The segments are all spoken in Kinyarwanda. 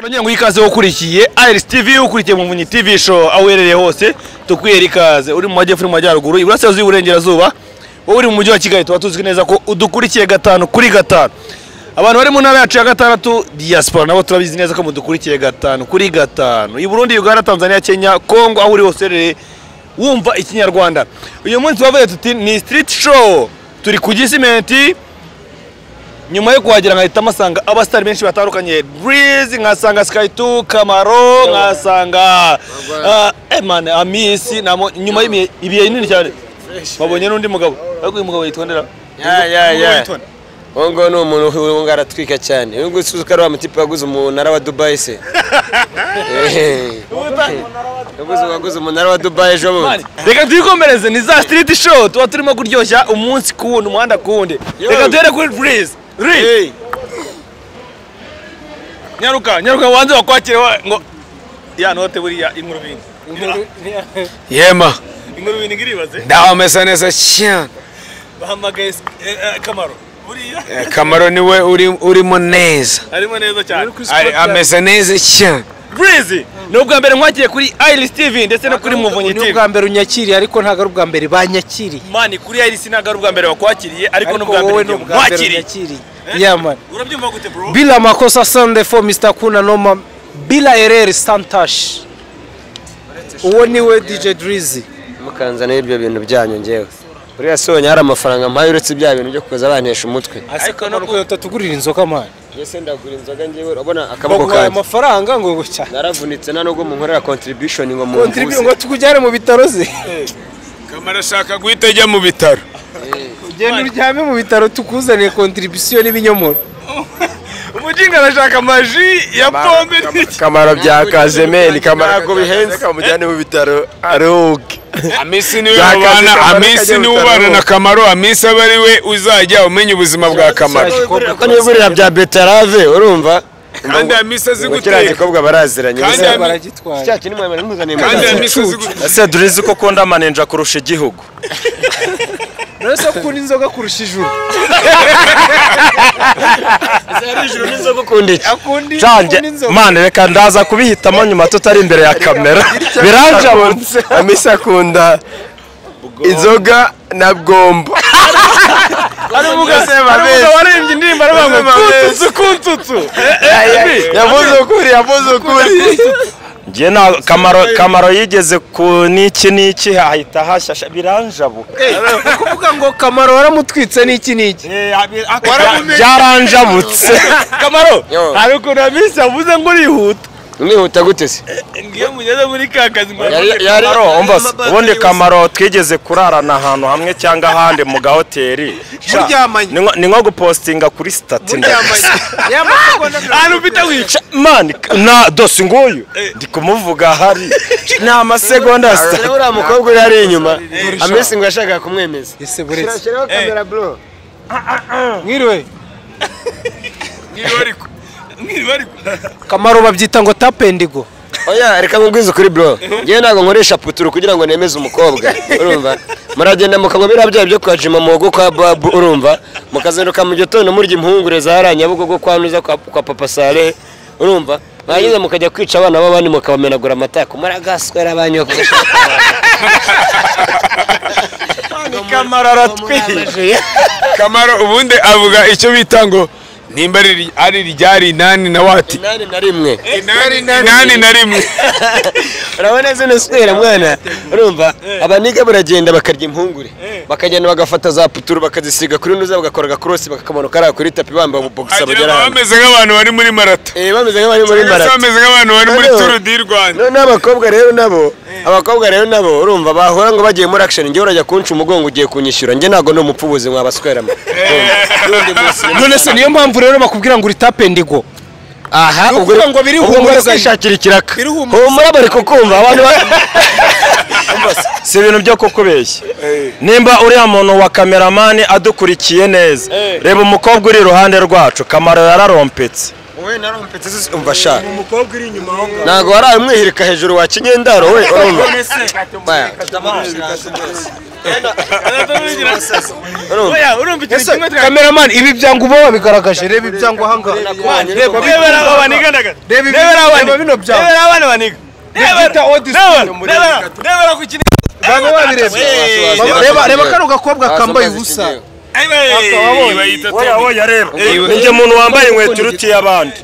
Ngira ngo ikaze ukurikiye Iris TV, ukurikiye Muvunyi TV Show, aho uherereye hose tukwihera ikaze. Uri mu majyepfo, uri mu majyaruguru, iburasirazuba, iburengerazuba, wowe uri mu mujyi wa Kigali, tuba tuzi neza ko udukurikiye 5 kuri 5. Abantu bari mu ntara yacu ya gatandatu diaspora nabo turabizi neza ko mudukurikiye 5 kuri 5. I Burundi, Uganda, Tanzania, Kenya, Congo, aho uri hose uherereye wumva ikinyarwanda. Uyu munsi bavuye tuti ni street show, turi ku Gisimenti. Nyuma yo kuhagera nkahita masanga abasitari benshi batandukanye, Breeze, nkasanga Sky 2, Kamaro, nkasanga man Amisi, namo nyuma y'ibihe nini cyane babonye n'undi mugabo. Ariko uyu mugabo yitwa ndera? Ya. Ngo ni umuntu ngaratwika cyane. Uyu nguyu ari wa mutipe waguze umunara wa Dubai se. Waguze umunara wa Dubai ejo bundi. Reka twikomereze, ni za street show tuba turimo kuryoshya umunsi ku wundi, umuhanda ku wundi. Reka duhere kuri Breeze. Hey. Nyaruka, nyaruka wanze wakwakire ngo ya note buriya inkuru bindi. Yema. Inkuru bindi ngiribaze. Ndaho mesa neza cyane. Bahamagaye Kamaro. Buriya. Kamaro niwe urimo neza. Arimo neza cyane. Ameze neza cyane. Breezy, ni ubwa mbere nkwakiye kuri Iris TV ndetse no kuri Muvunyi TV. Ni ubwa mbere unyakiriye ariko ntago ari ubwa mbere banyakiriye. Mani kuri Iris ntago ari ubwa mbere bakwakiriye ariko n'ubwa mbere nkwakiriye. Yeah man. Urabyumva gute bro? Bila makosa Sunday for Mr. Kuna Noma, bila erreur Santash. Uwo niwe DJ Drizzy. Mukanzana ibyo bintu byanyu ngewe. Uriya sonya hari amafaranga mpaye uretse bya bintu byo kuza bantesha umutwe. Ariko no kuyotatugurira inzoka man. Yese ndagura inzoga ngewe urabona akaboko kanjye. Amafaranga ngo gucya. Naravunitse na nubwo munkorera contribution ngo mu contribution ngo tukujyane mu bitaro ze. Kamara ashaka guhita ajya mu bitaro. Ugenda uryame mu bitaro tukuzaniye contribution n'ibinyomoro. Umujinga arashaka amaji ya pombe n'iki. Kamara byakaze men, Kamara ntabwo bihenze kamujyane mu bitaro aruge. Amisi niwe ubana, Amisi niwe ubana na Kamaro, Amisi aba ari we uzajya umenya ubuzima bwa Kamaro. Ko nibugurira bya beterave urumva? Kandi Amisi azi guteka. Kiriya gikobwa baraziranye. Kandi baragitwaye. Cya kintu mwemera ntuzaniye. Kandi Amisi azi guteka. Ese Drizzy ko ukunda manenja kurusha igihugu? None ukunda inzoga kurusha ijuru. Ese ijuru n'inzoga ukunda iki? Akunda inzoga. Man reka ndaza kubihitamo nyuma tutari imbere ya kamera. Biranjabutse. Amisi akunda inzoga na bwombo. Ari umugabo warembye indirimbo aravuga ngo kuntutsu kuntutsu. Yavuze ukuri, yavuze ukuri. Ngiye na Kamaro yigeze ku niki niki ahita hashasha biranjabuka. Kuvuga ngo Kamaro waramutwitse niki niki. Byaranjabutse. Kamaro hari ukuntu Amisi avuze ngo urihuta. Nihuta gute se? Ngiye mugeze muri kakazi ngo Kamaro umva ubundi Kamaro twigeze kurarana ahantu hamwe cyangwa ahandi mu gahoteli. Muryamanye. Ni nko gupostinga kuri status. Muryamanye. Ahantu ufite wica. Man na dosi nguyu ndi kumuvuga hari ni amasegonda sta. Uriya mukobwa uri hari inyuma Amisi ngo yashakaga kumwemeza. Ese buretse. Shyiraho kamera bro. Mwiriwe. Mwiriwe ariko. Kamaro babyita ngo tap and go. Oya reka nkubwize ukuri bro. Ngewe ntabwo nkoresha puturu kugira ngo nemeze umukobwa. Urumva? Muragenda mukanywa biriya byayi byo kwa Jima Muhogo kwa Babu urumva? Mukazinduka mu gitondo murya impungure za hariya Nyabugogo kwa Nuza kwa Papa Sale urumva? Mwarangiza mukajya kwica abana b'abandi mukabamenagura amatako. Muragaswera abanyu. Kamaro aratwije. Kamaro ubundi avuga icyo bita ngo nimba ari ryari 8 na wati 8 na 1 8 na 1. Urabona zino swera mwana urumva abaniga baragenda bakarya impungure bakagenda bagafata za puturu bakazisiga kuri nuza bagakora gakross bakakamanuka ari kuri tapi bambaye ububogisa bagera hano bameze nk'abantu bari muri marato. Bameze nk'abari muri marato, bameze nk'abantu bari muri Tour du Rwanda. None abakobwa rero nabo, abakobwa rero nabo urumva bahora ngo bagiye muri action ngiye urajya kunca umugongo ugiye kunyishyura nge ntago no umupfubuzi mwabasweramo. None se niyo mpamvu rero bakubwira ngo uri tap and go. Aha ubwo ngo biri humura kwishakira ikiraka. Humura bari kukumva abantu. Si ibintu byo kukubeshya. Nimba uriya muntu wa cameraman adukurikiye neza, reba umukobwa uri iruhande rwacu, Kamaro yararompetse. Wowe narompetse umva sha. Umukobwa uri inyuma aho ngaho. Ntago waraye umwihirika hejuru wa kinyendaro we urumva. Oya urumva ikintu kimwe Cameraman ibi byangu uba wabigaragaje reba ibyangu ahanga. Reba abaniga reba bino byangu. Reba abana baniga. Reba ku kintu. Baba babirebye. Reba reba kano gakobwa kambaye ubusa. Oya oya reba. Ninjye muntu wambaye inkweto irutiye abandi.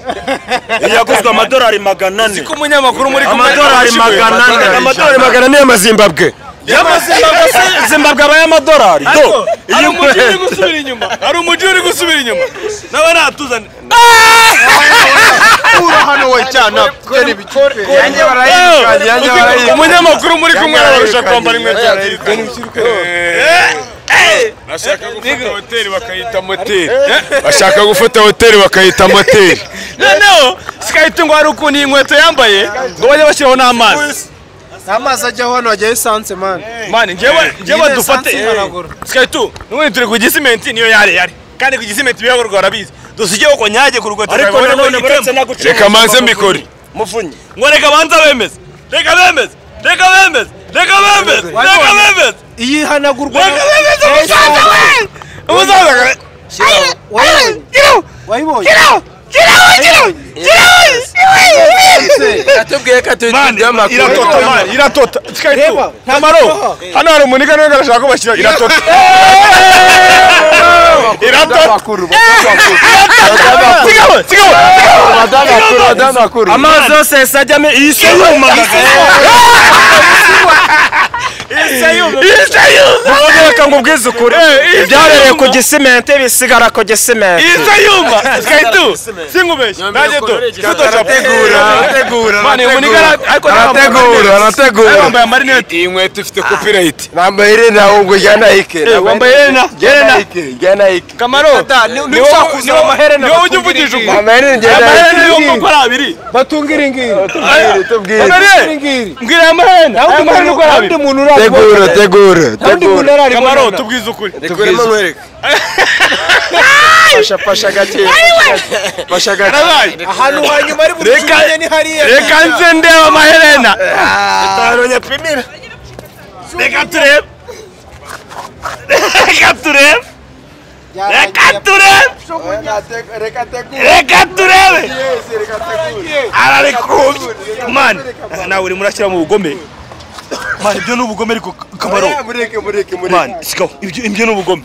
Yaguzwe amadolari 400. Siko umunyamakuru muri kumwe amadolari 400. Amadolari 400 y'amazimbabwe. Y'amazimbabwe se Zimbabwe aba y'amadolari. Do. Hari umuji uri gusubira inyuma. Hari umuji uri gusubira inyuma. Nawe natuzane. Ura hano we cyana. Yanjye barayirukanye, yanjye barayirukanye. Umunyamakuru muri kumwe ararusha kwambara inkweto. Bashaka gufata hoteli bakayita moteri. Bashaka gufata hoteli bakayita moteri. Noneho sikahita ngo hari ukuntu iyi nkweto yambaye ngo bajye bashyiraho n'amazi. Amazi ajyaho hano ajya essence man. Man njyewe dufate sikahita n'ubundi turi ku gisimenti niyo yare yare. Kandi ku gisimenti bihakorwa barabizi. Dusigeho ko nyage ku rukweto. Ariko nanone buretse nagucunga. Reka manze mbikore. Muvunyi. Ngo reka banza bemeze. Reka bemeze. Reka bemeze. Reka bemeze. Reka bemeze. Iyi hanagurwa. Reka bemeze umusaza we. Umusaza we. Wayibonye. Atubwiye ko atuye amakuru. Iratota man, iratota. Reba, Kamaro. Hano hari umuniga niwe arashaka ko bashyira iratota. Iratota. Sigabo, sigabo. Amazi yose ajyamo iyi se yuma. Iyi se yuma. Reka ngubwize ukuri. Ibyabereye ku gisimenti bisigara ku gisimenti. Iyi se yuma. Sikaitu. Singubeshye. Nanjye to. Arategura, Mani umuniga ariko arategura, arategura. Yambaye amarinete. Iyi nkweto ifite copyright. Nambaye irena ahubwo jya Nike. Wambaye irena. Jya Nike, jya Nike. Kamaro. Niba ushaka amaherena. Niwe ujya uvugisha ukuri. Nambaye irena jya Nike. Amaherena niyo uko ari abiri. Batunga iringiri. Tubwire. Iringiri. Mbwira aya maherena. Aya maherena uko ari abiri. Tegura, tegura, tegura. Kamaro tubwize ukuri. Tubwiremo nkwereke. Pasha pasha gake. Pasha gake. Ahantu hanyuma ari bujugunye ni hariya. Reka nze ndeba amaherena. Bitaro nyapimira. Reka turebe. Reka turebe. Reka turebe. Reka turebe. Ararekuye. Man, nawe uri murashyira mu bugome. Man, ibyo ni ubugome ariko Kamaro. Mureke, mureke, mureke. Man, sigaho. Ibyo ni ubugome.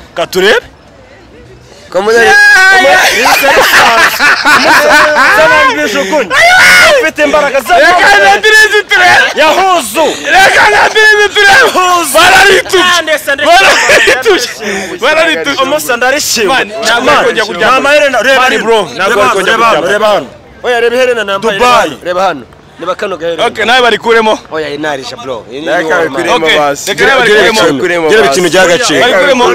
Reka turebe. Ufite imbaraga za Reka nandirize turebe. Yahuzu. Reka nandirize turebe. Bararitushe. Bararitushe. Bararitushe. Umusa ndarishimye. Ntabwo ari kongera kuryama. Amaherena reba Mani bro, ntabwo ari kongera kuryama. Reba hano. Oya reba iherena nambaye. Dubai. Reba hano. Niba kano gaherena. Okay, nawe barikuremo. Oya inarisha bro. Okay, reka nawe barikuremo. Gira ikintu cy'agaciro. Barikuremo.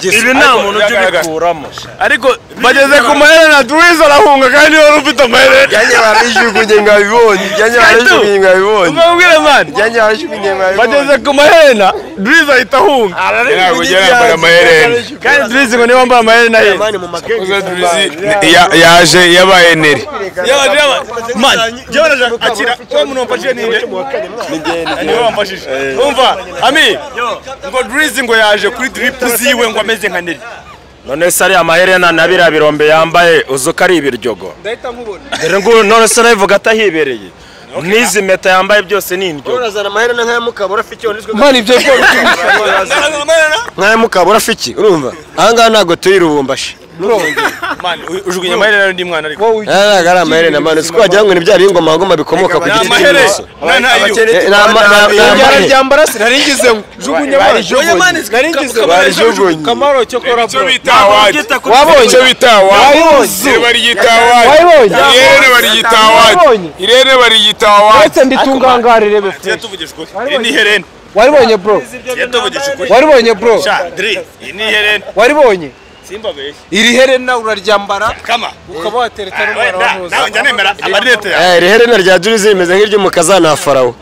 Ibi nta muntu ujya ubikuramo. Ariko bageze ku maherena Drizzy arahunga kandi wari ufite amaherena. Jyanye barajugunye ngabibonye. Jyanye barajugunye ngabibonye. Umubwire man. Jyanye barajugunye ngabibonye. Bageze ku maherena Drizzy ahita ahunga. Ntabwo ujya yambara amaherena. Kandi Drizzy ngo niwe wambaye amaherena ye. Drizzy yaje yabaye neri. Man, njyewe nashaka akira uwo muntu wamfashije ninde? Niwe wamfashije. Umva, Ami, ngo Drizzy ngo yaje kuri drip ziwe ngo ameze nka Neri. None se ari amaherena na biriya birombe yambaye uzi ko ari ibiryogo. Ndahita nkubona. Dore ngo none se nabivuga atahibereye. N'izi meta yambaye byose ni indyogo. Urazana amaherena nk'aya mukabura afiki wanditswe. Man ibyo byo. Nk'aya mukabura afiki urumva? Aha ngaha ntabwo turi rubumbashi. Man, ujugunya amaherena n'undi mwana ariko. Ntabwo ari amaherena man, uzi ko wagira ngo ni bya bingoma ngoma bikomoka ku giti cy'imoso. Ryambara sinaringize ngo jugunya man. Naringize barijugunye. Kamaro cyo kora Icyo bro. bita awadi. Wabonye. Icyo bita awadi. Wabonye. Bariyita awadi. Wabonye. Irene bariyita awadi. Wabonye. Irene bariyita awadi. Uretse nditungangarire be. Tugiye tuvugisha ukuri. Iyi ni herena. Waribonye bro. Tugiye tuvugisha ukuri. Waribonye bro. Sha, Drizzy, iyi ni herena. Waribonye. Simba beshe. Iri herena uraryambara Kama. ukaba watereta n'umwana wa Musa. Nawe njya nemera amarinete yawe. Iri herena rya Drizzy rimeze nk'iry'umukazana wa Farawo.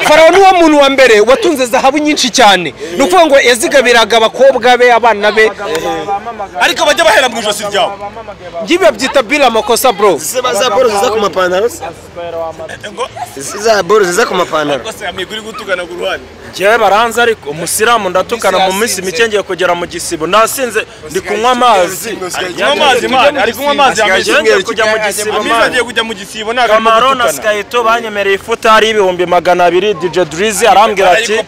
Farawo niwo muntu wa mbere watunze zahabu nyinshi cyane. Ni ukuvuga ngo yazigabiraga abakobwa be, abana be. Ariko bajya bahera mu ijosi ryawe. Ngibi babyita bila makosa bro. Za boro ziza ku mapantaro. Za boro ziza ku mapantaro. Rwose amiguri gutukana ku ruhande. Njyewe baranze ariko umusilamu ndatukana mu minsi mike ngiye kugera mu gisibo. Nasinze ndi kunywa amazi. Amazi man, ari kunywa amazi ngiye kujya mu gisibo. Amisa agiye kujya mu gisibo ntabwo Kamaro na Skyto banyemereye ifutari y'ibihumbi 200. DJ Drizzy arambwira ati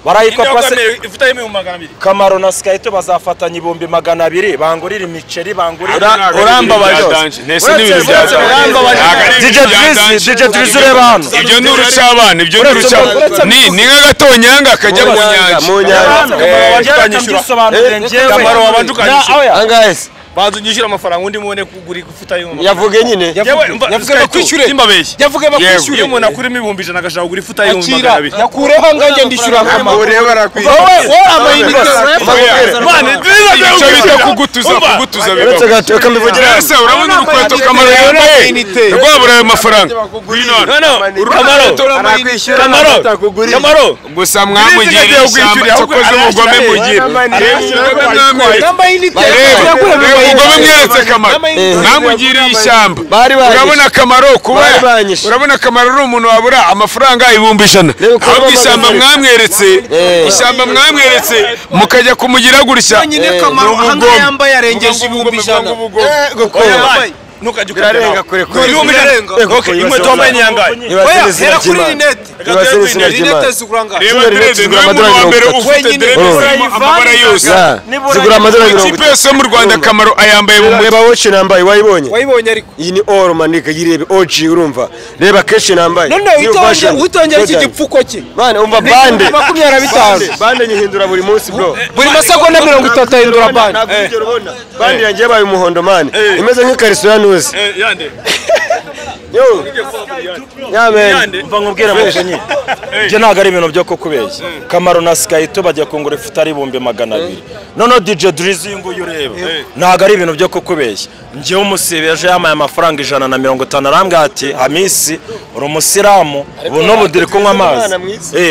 barayikopa se ifutari y'ibihumbi 200. Kamaro na Skyto bazafatanya ibihumbi 200 bangurira imiceri bangurira. Urambabaje. Nese n'ibintu bya DJ Drizzy ureba hano. Ibyo ni urucabana, ibyo ni urucabana. Ni nk'agatonyanga kajya mu nyanja. Mu nyanja. Kamaro wabanje ukanyishyura. Angahe se? Banza unyishyura amafaranga undi mubone kugura ifuta y'ibihumbi. Yavuge nyine. Yavuge bakwishyure. Simbabeshye. Yavuge bakwishyure. Iyo umuntu akurimo ibihumbi 100 agashaka kugura ifuta y'ibihumbi 200. Yakureho nganjye ndishyura Kamaro. Wowe amayinite. Icyo bita kugutuza Uretse gato reka mbivugira. Ese urabona urukweto Kamaro yambaye rwabura ayo mafaranga. Kamaro. Gusa mwamugiriye ishyamba cyakoze ubugome mugira. Ubugome mweretse Kamaro. Mwamugiriye ishyamba. Urabona Kamaro kuba urabona Kamaro ari umuntu wabura amafaranga 100,000. Ahubwo ishyamba mwamweretse, ishyamba mwamweretse mukajya kumugira gutya. Nyine Kamaro ahanga yambaye arengeje 100,000. Ntukajya Birarenga kure kure. Okay, inkweto wambaye ni yangahe? Oya, hera kuri rinete. Rinete zigura angahe? Reba direde, niwe muntu wa mbere ufite direde zirimo amabara yose. Zigura amadolari 30. Ikipe yose yo mu Rwanda Kamaro ayambaye mu mutwe. Reba watch nambaye wayibonye? Wayibonye ariko. Iyi ni all manika yirebe OG urumva. Reba keshi nambaye. None utongera iki gipfuko cye? Man umva bande. 25. Bande nyihindura buri munsi bro. Buri masegonda 30 ahindura bande. Bande yanjye yabaye umuhondo man. Imeze nk'ikariso ya nuzi. Yande. Yo. Yamen. Mva nkubwira mujenyi. Ibyo ntabwo ari ibintu byo kukubeshya. Kamaro na Skyto bajya kungura ifutari ibihumbi 200. None DJ Drizzy nguyu ureba. Ntabwo ari ibintu byo kukubeshya. Njyewe umusibe ejo yamaye amafaranga 150 arambwira ati Hamisi uri umusilamu ubu n'ubu diri kunywa amazi.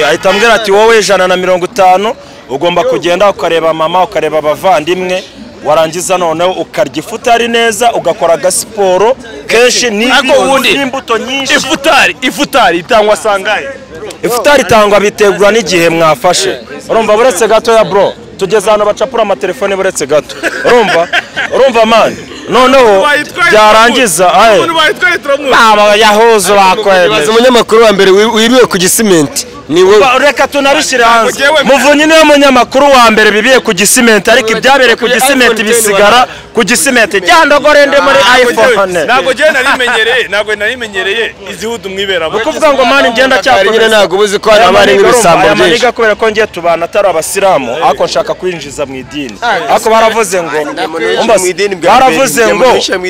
Ahita ambwira ati wowe 150 ugomba kugenda ukareba mama ukareba abavandimwe. Warangiza noneho ukarya ifutari neza ugakora agasiporo kenshi n'imbuto nyinshi. Ifutari itangwa sangahe? Ifutari itangwa bitegura n'igihe mwafashe. Urumva buretse gato ya bro, tugeze hano bacapura amatelefone buretse gato. Urumva man. Noneho byarangiza aye. Baba yahuzo bakwemeza. Umunyamakuru wa mbere wibiwe ku gisimenti. Reka tunabishyire hanze. Muvunyi niwe munyamakuru wa mbere bibiye ku gisimenti, ariko ibyabereye ku gisimenti bisigara ku gisimenti. Cyandogore ndi muri iPhone. Ntabwo je narimenyereye izihudu mwiberamo. Ukuvuga ngo mani ngenda cyakora nyine ntabwo ubuzi ko hano abari nk'ibisambo byinshi. Kubera ko ngiye tubana atari abasilamu, ariko nshaka kwinjiza mu idini. Ariko baravuze ngo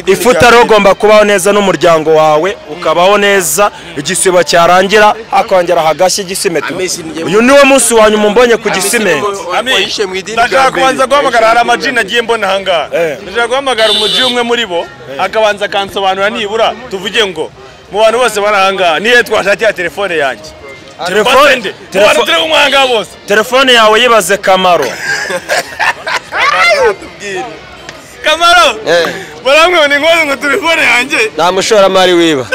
ifutari ugomba kubaho neza n'umuryango wawe ukabaho neza, igisibo cyarangira akongera hagashya igisimenti. Uyu niwo munsi wa nyuma mbonye ku gisimenti. Ndashaka kubanza guhamagara hari amajini agiye mbona ahangaha. Ndashaka guhamagara umuji umwe muri bo akabanza akansobanura nibura tuvuge ngo mu bantu bose bari ahangaha niyo twashakira telefone yanjye. Telefone yawe yibaze Kamaro. Kamaro baramwe ni ngoze ngo telefone yanjye. Nta mushoramari wiba.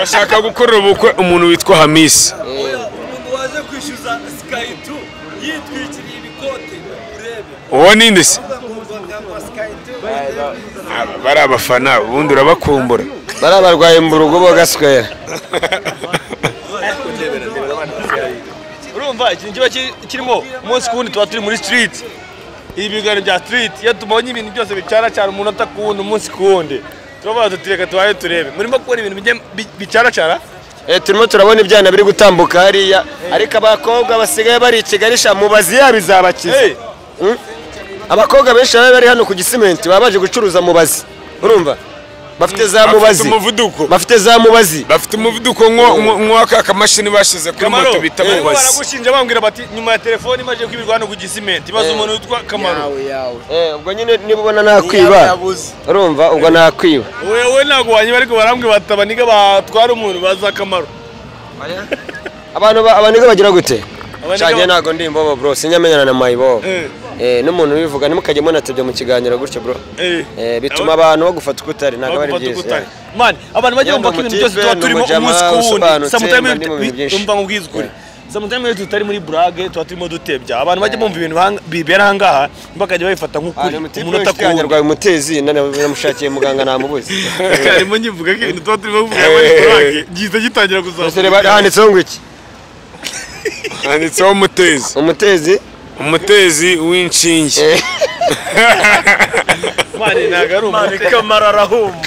Ashaka gukorera ubukwe umuntu witwa Hamisi. Waje kwishyuza Sky2 yitwikiriye ibikote urebe. Uwo ninde se? Bari abafana ubundi urabakumbura. Bari abarwaye mu rugo bogaswera. Urumva ikintu kiba kirimo umunsi kuwundi tuba turi muri street. Ibiganiro bya street iyo tubonye ibintu byose bicaracara umuntu atakuwundi umunsi kuwundi. Turabaza tutireka tubaye turebe. Murimo kubona ibintu bicaracara? Turimo turabona ibyana biri gutambuka hariya, ariko abakobwa basigaye bari i Kigali sha mubazi yabo izabakiza. Abakobwa benshi baba bari hano ku gisimenti baba baje gucuruza mubazi. Urumva? Bafite za mubazi. Bafite za mubazi. Bafite umuvuduko nko akamashini bashize kuri moto bita mubazi. Baragushinja bambwira bati nyuma ya telefone imaje kwibirwa hano ku gisimenti baza umuntu witwa Kamaro. Ubwo nyine niba ubona nakwiba. Urumva ubwo nakwiba. Wewe ntabwo wanyiba ariko barambwira bati abaniga batwara umuntu baza Kamaro. Abantu bagira gute? Cyane ntago ndi imbobo bro, sinyamenyana na mayibobo. N'umuntu ubivuga ntimukajye munatebya mu kiganiro gutyo bro. Bituma abantu bagufata uko utari, ntabwo ari byiza. Man, abantu bajya bumva ko ibintu byose tuba turimo umunsi ku wundi. Sometimes umva nkubwize ukuri. Sometimes iyo tutari muri burage tuba turimo dutebya. Abantu bajya bumva ibintu bibera aha ngaha bakajya babifata nk'ukuri. Umunota ku wundi. Yarwaye umutezi namushakiye muganga namubuze. Karimo nyivuga ko ibintu tuba turimo kuvuga muri burage giza gitangira kuzamuka. Handitseho ngo iki? Handitseho umutezi. Umutezi? Umutezi w'inshinge. Mani ntago ari umutezi. Kamara arahumba.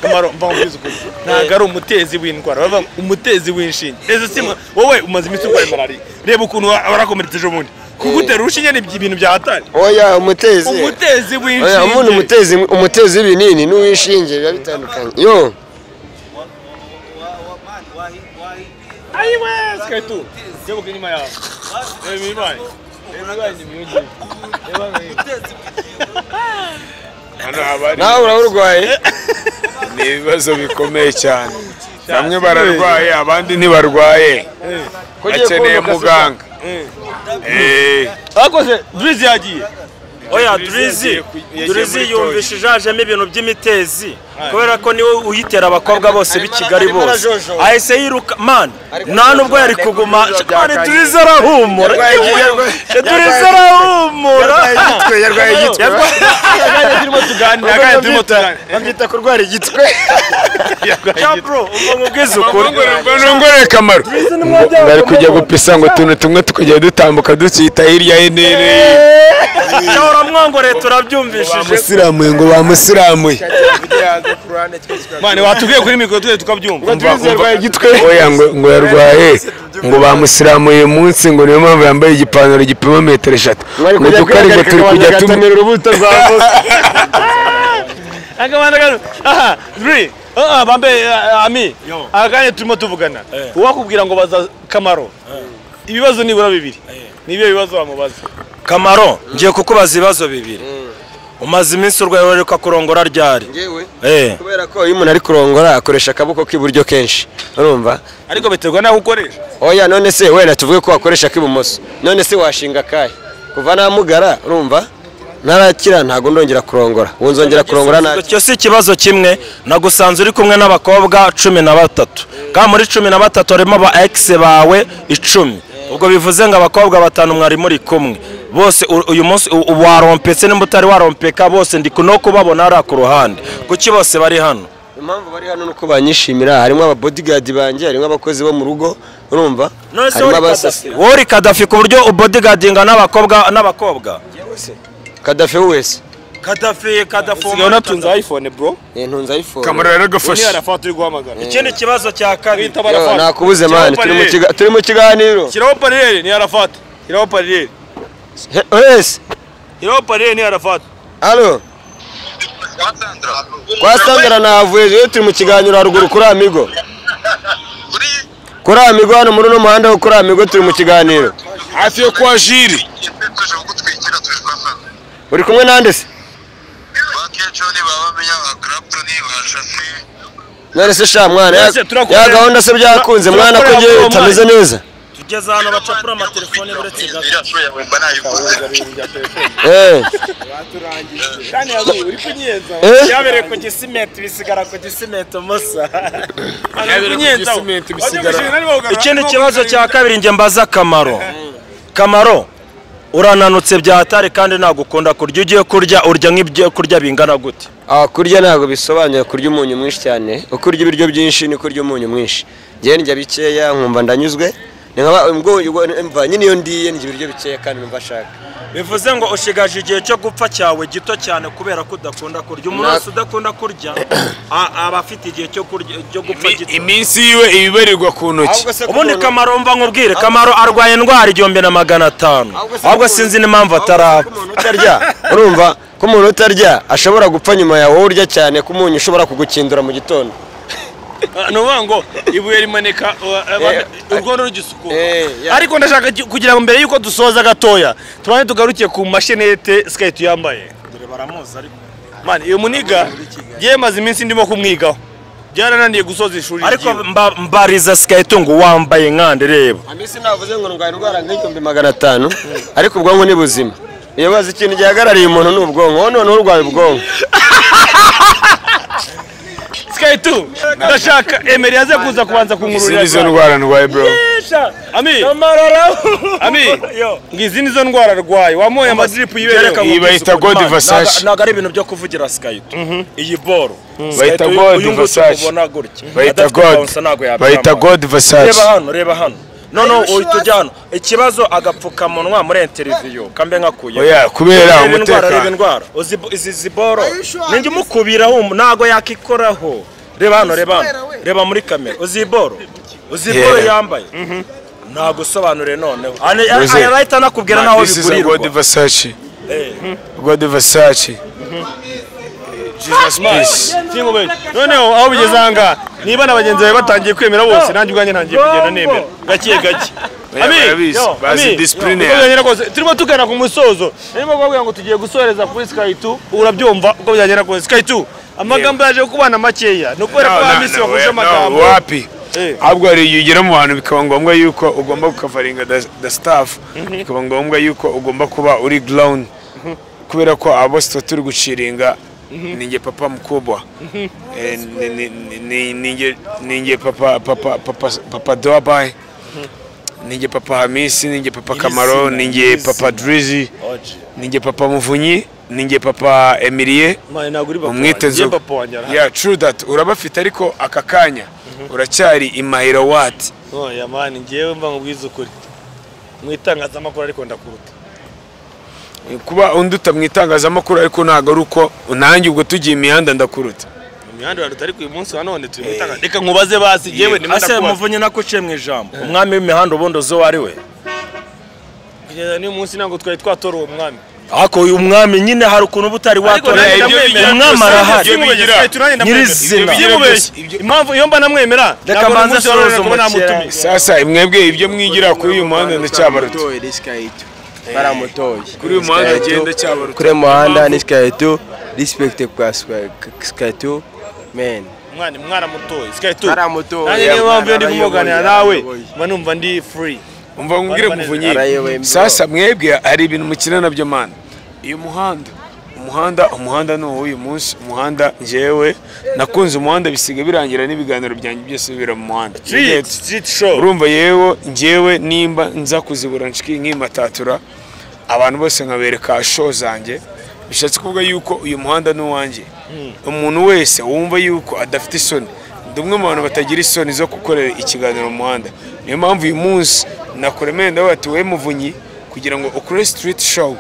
Kamaro mva nkubwize ukuri. Ntago ari umutezi w'indwara. Bavuga umutezi w'inshinge. Ese si wowe umaze iminsi urwaye malaria. Reba ukuntu warakomeretse ejo bundi. Kugutera urushinge ni ibintu bya hatari. Oya umutezi. Umutezi w'inshinge. Oya umuntu umutezi w'ibinini n'uw'inshinge biba bitandukanye. Yo. Ayiwe Sky2. Kebuka inyuma yawe. Reba nawe urarwaye. Ni ibibazo bikomeye cyane. Bamwe bararwaye abandi ntibarwaye. Bakeneye muganga. Akoze Drizzy yagiye. Oya Drizzy yumvishije ajemo ibintu by'imitezi kubera ko niwe uyitera abakobwa bose b'i Kigali bose. Ahise yiruka man, nta nubwo yari kuguma. Man Drizzy arahumura. Drizzy arahumura. Yarwaye igitwe. Turimo tuganira, turimo tuganira. Babyita kurwara igitwe. Ja bro, umubwize ukuri. Nongore Kamaro. Bari kujya gupisa ngo tuntu tumwe tukajya dutambuka dukita hirya y'inere. Uramwongoreye turabyumvishije. Bamusiramuye ngo bamusiramuye. Mane watubwiye kuri mikoro twe tukabyumva. Oya ngo yarwaye ngo bamusiramuye umunsi ngo niyo mpamvu yambaye igipantaro gipima metero 3. Ngo dukari ngo turi kujya tumira urubuto rwa voka. Akabana kano. Aha, 3. Bambe ami. Akanye turimo tuvugana. Uwakubwira ngo baza Kamaro. Ibibazo nibura bibiri. Nibiye bibazo bamubaza. Kamaro, ngiye kukubaza ibibazo bibiri. Umaze iminsi urwaye uheruka kurongora ryari? Ngewe? Kubera ko iyo umuntu ari kurongora akoresha akaboko k'iburyo kenshi. Urumva? Ariko biterwa naho ukoresha. Oya none se wenda tuvuge ko wakoresha k'ibumoso. None se washinga kahe? Kuva namugara, urumva? Narakira ntago ndongera kurongora. Ubu nzongera kurongora na Cyo si ikibazo kimwe, nagusanze uri kumwe n'abakobwa 13. Kandi muri 13 harimo aba ex bawe 10. Ubwo bivuze ngo abakobwa batanu mwari muri kumwe. Bose uyu munsi warompetse nimba utari warompeka bose ndi kuno kubabona ari ku ruhande. Kuki bose bari hano? Impamvu bari hano nuko banyishimira, harimo aba bodyguard banjye, harimo abakozi bo mu rugo, urumva? Harimo abasasi. Wori Kadafi ku buryo ubodyguardinga n'abakobwa. Kadafi wese. Kadafi usigaye unatunze iPhone bro. Ntunze iPhone. Kamaro yaragafashe. Ni Arafat uri guhamagara. Ikindi kibazo cya kabiri. Nakubuze man, turi mu kiganiro. Shyiraho parere ni Arafat. Shyiraho parere. Wese. Shyiraho parere ni Arafat. Allo. Kwa Sandra navuye rero turi mu kiganiro haruguru kuri Amigo. Kuri Amigo hano muri no muhanda wo kuri Amigo turi mu kiganiro. Hafi yo kwa Jiri. Uri kumwe nande se? None se sha mwana ya gahunda se byakunze mwana ko ngiye utameze neza. Tugeze hano bacapura amatelefone buretse gato. Yabereye ku gisimenti bisigara ku gisimenti musa. Ikindi kibazo cya kabiri nge mbaza Kamaro. Kamaro urananutse bya hatari kandi nagukunda kurya, ugiye kurya urya nk'ibyo kurya bingana gute? Kurya ntabwo bisobanuye kurya umunyu mwinshi cyane. Uko urya ibiryo byinshi niko urya umunyu mwinshi. Ngewe ndya bikeya nkumva ndanyuzwe. Mva nyine iyo ndiye ndya ibiryo bikeya kandi numva ashaka. Bivuze ngo ushigaje igihe cyo gupfa cyawe gito cyane kubera ko udakunda kurya. Umuntu wese udakunda kurya aba afite igihe cyo kurya cyo gupfa gito. Iminsi yiwe ibibarirwa ku ntoki. Ubundi Kamaro mva nkubwire, Kamaro arwaye indwara 1500. Ahubwo sinzi n'impamvu atarapfa. Utarya urumva ko umuntu utarya ashobora gupfa nyuma yawe urya cyane ko umunyu ushobora kugukindura mu gitondo. Nuvuga ngo ibuye rimaneka urwondo rugisukuma. Ariko ndashaka kugira ngo mbere yuko dusoza gatoya tubanze tugarukiye ku mashenete Sky2 yambaye. Dore baramuzi ariko man iyo muniga yemaze iminsi ndimo kumwigaho. Byarananiye gusoza ishuri. Ariko mbariza Sky2 ngo wambaye nkande reba. Amisi navuze ngo ndwaye indwara nk'1500 ariko ubwonko ni buzima. Iyo bazi ikintu gihagarariye umuntu ni ubwonko, none urwaye ubwonko. Sky2 ndashaka Emery aze kuza kubanza kungururira. Izi nizo ndwara ndwaye bro. Ami. Ami. Ngizi nizo ndwara rwaye. Wamoye amadrip yibereka. Iyi bayita God Versace. Ntago ari ibintu byo kuvugira Sky2. Iyi boro. Bayita God Versace. Bayita God. Bayita God Versace. Reba hano, reba hano. No uhita ujya hano. Ikibazo agapfukamunwa muri interview kambe nkakuye. Oya kubera umutekano. Reba indwara. Izi ziboro. Ninjye umukubiraho ntago yakikoraho. Reba hano, reba hano. Reba muri kamera. Uzi boro. Uzi boro yambaye. Nagusobanure noneho. Arahita nakubwira naho bigurirwa. God Versace. God Versace. Jesus peace. Noneho aho bigeze anga niba nabagenzi bawe batangiye kwemera bose nanjye ubwanjye ntangiye kugenda nemera gake gake. Ami bazi discipline. Turimo tugana ku musozo. Narimo kubabwira ngo tugiye gusoreza kuri Sky2 urabyumva uko byagera kose. Sky2 amagambo yaje kubana makeya no kubera ko amisi bakuje amagambo. Wapi? Ahubwo hari igihe ugera mu bantu bikaba ngombwa yuko ugomba gukavaringa the staff, bikaba ngombwa yuko ugomba kuba uri ground kubera ko abo turi guciringa. Ninjye papa mkubwa. Ninjye papa papa papa papa Dubai. Ninjye papa Hamisi, ninjye papa Kamaro, ninjye papa Drizzy, ninjye papa Muvunyi, ninjye papa Emilie. Umwite nzo. Yeah, true that. Urabafite ariko aka kanya uracyari imahira what? Oh ya man, ngiyewe mva ngubwiza ukuri. Mwitangazamakuru ariko ndakuruta. Kuba unduta mwitangazamakuru ariko ntago ari uko nanjye ubwo tugiye imihanda ndakuruta. Imihanda uraruta ariko uyu munsi wa none turi mwitanga. Reka nkubaze basi yewe ndimo ndakubaza. Ase Muvunyi nakuciye mu ijambo. Umwami w'imihanda ubundi uzo ari we. Kugeza n'uyu munsi ntabwo twari twatora uwo mwami. Ako uyu mwami nyine hari ukuntu butari watora. Umwami arahari. Nyirizina. Impamvu iyo mba namwemera reka manze sozo umukira. Sasa mwebwe ibyo mwigira kuri uyu muhanda ndacyabaruta. Baramutoye. Kuri uyu muhanda agenda cyabaruta. Kuri muhanda ni Sky2 respect kwa Sky2 man. Mwana mwaramutoye Sky2. Baramutoye. Nanjye niyo mpamvu ndi kumuganira nawe mba numva ndi free. Umva ngubwire Muvunyi. Sasa mwebwe hari ibintu mukina nabyo man. Uyu muhanda ni uyu munsi umuhanda njyewe nakunze umuhanda bisiga birangira n'ibiganiro byanjye byose bibera mu muhanda. Street show. Urumva yewe njyewe nimba nza kuzibura nshiki nkimatatura abantu bose nkabereka show zanjye bishatse kuvuga yuko uyu muhanda ni uwanjye. Umuntu wese wumva yuko adafite isoni, ndi umwe mu bantu batagira isoni zo gukorera ikiganiro mu muhanda. Niyo mpamvu uyu munsi nakuremenda bati we Muvunyi kugira ngo ukore street show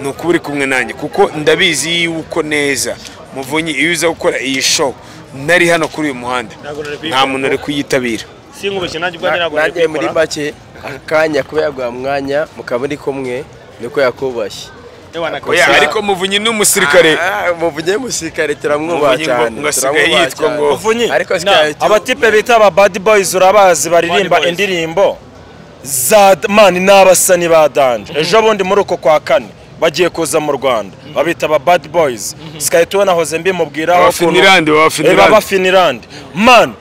ni ukuba uri kumwe nanjye kuko ndabizi yuko neza Muvunyi iyo uza gukora iyi show nari hano kuri uyu muhanda nta muntu ari kuyitabira. Sinkubeshye nanjye ubwanjye ntabwo nari kuyikora. Muri make aka kanya kuba yaguha mwanya mukaba muri kumwe niko yakubashye. Oya ariko Muvunyi ni umusirikare. Muvunyi ni umusirikare turamwubaha cyane. Ngasigaye yitwa ngo Muvunyi. Abatipe bita aba Bad Boys urabazi baririmba indirimbo za man n'abasani ba danje. Ejo bundi muri uko kwa kane bagiye kuza mu Rwanda babita aba Bad Boys. Sky2 nahoze mbimubwiraho ukuntu Finland man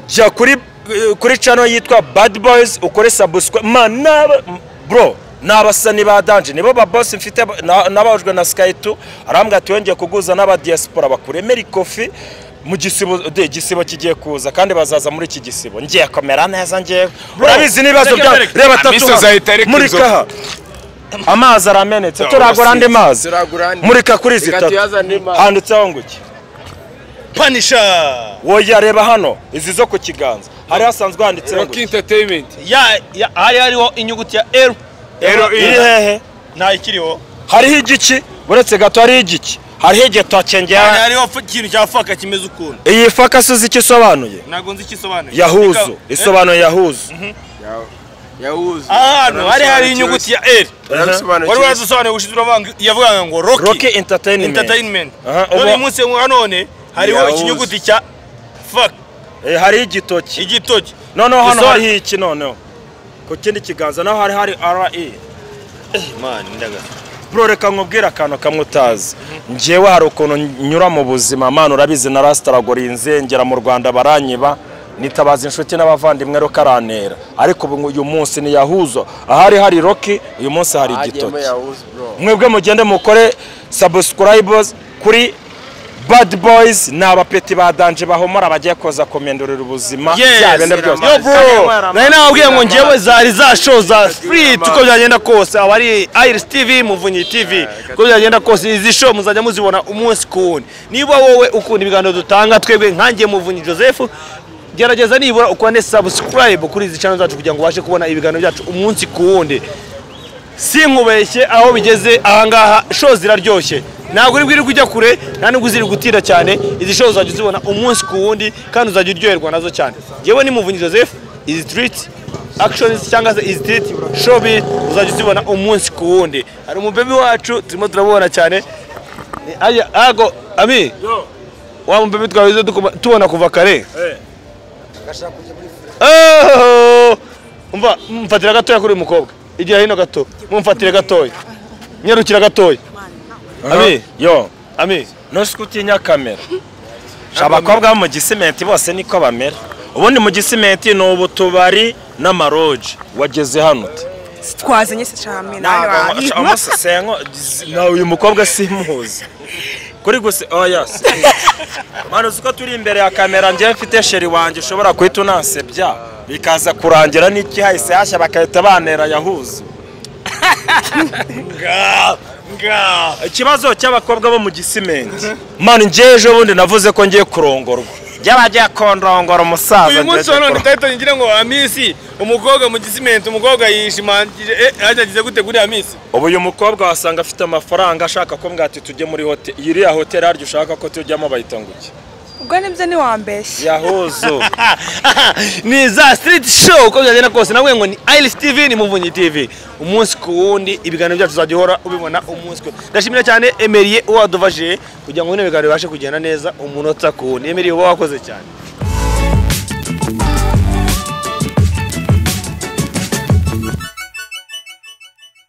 jya kuri channel yitwa Bad Boys ukore subscribe man bro n'abasani ba danje nibo ba boss mfite nabajwe na Sky2 arambwa ati yongeye kuguza n'aba diaspora bakuremera ikofi mu gisibo de gisibo kigiye kuza kandi bazaza muri iki gisibo ngiye komera neza ngiye urabizi nibazo bya reba tatu muri kaha amazi aramenetse turagura andi mazi murika kuri zitatu handitseho ngo iki Punisher woya reba hano izi zo ku kiganza hari hasanzwe handitseho Rock Entertainment ya hari hariho inyuguti ya L iri hehe nta ikiriho hariho igiki uretse gato hariho igiki hariho igitoke ngewe hariho ikintu cya faka kimeze ukuntu iyi faka suzi icyo isobanuye ntabwo nzi icyo isobanuye yahuzu isobanuye yahuzu yahuzu ahantu hari inyuguti ya L wari waradusobanuye ushize uravanga yavugaga ngo Rocky Entertainment none uyu munsi wa none hariho ikinyuguti cya fuck hariho igitoki igitoki noneho hano hariho iki noneho ku kindi kiganza naho hari RE man ndaga Bro, reka nkubwire akantu kamwe utazi. Njyewe hari ukuntu nyura mu buzima, man, urabizi na rasitaragorinze ngera mu Rwanda baranyiba, nitabaza inshuti n'abavandimwe rukarantera. Ariko ubu uyu munsi ni yahuzo, ahari hari Rocky, uyu munsi hari igitoki. Mwebwe mugende mukore subscribers kuri Bad Boys, ni abapeti ba danje bahomora bagiye koza komendurira ubuzima bya bindi byose. Yo bro, nari nababwiye ngo njyewe zari za show za street uko byagenda kose, aba ari Iris TV, Muvunyi TV, uko byagenda kose izi show muzajya muzibona umunsi ku wundi. Niba wowe ukunda ibiganiro dutanga twebwe nkanjye Muvunyi Joseph, gerageza nibura ukande subscribe kuri izi channel zacu kugira ngo ubashe kubona ibiganiro byacu umunsi ku wundi. Sinkubeshye aho bigeze ahangaha show ziraryoshye. Ntabwo uri bwiri kujya kure, nta nubwo uziri gutira cyane. Izi show uzajya uzibona umunsi ku wundi kandi uzajya uryoherwa nazo cyane. Njyewe ni Muvunyi Joseph, izi street actions cyangwa se izi street show bi uzajya uzibona umunsi ku wundi. Hari umubebi wacu turimo turabona cyane. Aya ago ami. Wa mubebi twabize tubona kuva kare. Oh! Umva mfatira gatoya kuri uyu mukobwa. Igira hino gato, mumfatire gatoya. Nyarukira gatoya. Ami, yo, ami, nose utinya kamera. Abakobwa bo mu gisimenti bose niko bamera. Ubundi mu gisimenti ni ubutubari n'amaroji. Wageze hano ute? Twazanye se cyane nawe. Amasengo na uyu mukobwa simuzi. Kuri gusa oya. Mano uko turi imbere ya kamera ngiye mfite sheri wanjye ushobora kuhita unansebya bikaza kurangira n'iki hahise hashya bakahita banera yahuze. Ikibazo cy'abakobwa bo mu gisimenti. Man, ngiye ejo bundi navuze ko ngiye kurongorwa. By'abagiye kondongora umusaza. Uyu munsi wa none tahita ngira ngo Amisi umukobwa mu gisimenti, umukobwa yishimangije ajagize gute kuri Amisi. Ubu uyu mukobwa wasanga afite amafaranga ashaka ko mbwati tujye muri hotel. Iriya hotel haryo ushaka ko tujyamo bayita nguki. Ubwo nibyo ni wambeshye. Yahuzo. Ni za street show uko byagenda kose nawe ngo ni Iris TV ni Muvunyi TV. Umunsi ku wundi ibiganiro byacu uzajya uhora ubibona umunsi ku. Ndashimira cyane Emerie uwaduvaje kugira ngo bino biganiro bibashe kugenda neza umunota ku wundi. Emerie uba wakoze cyane.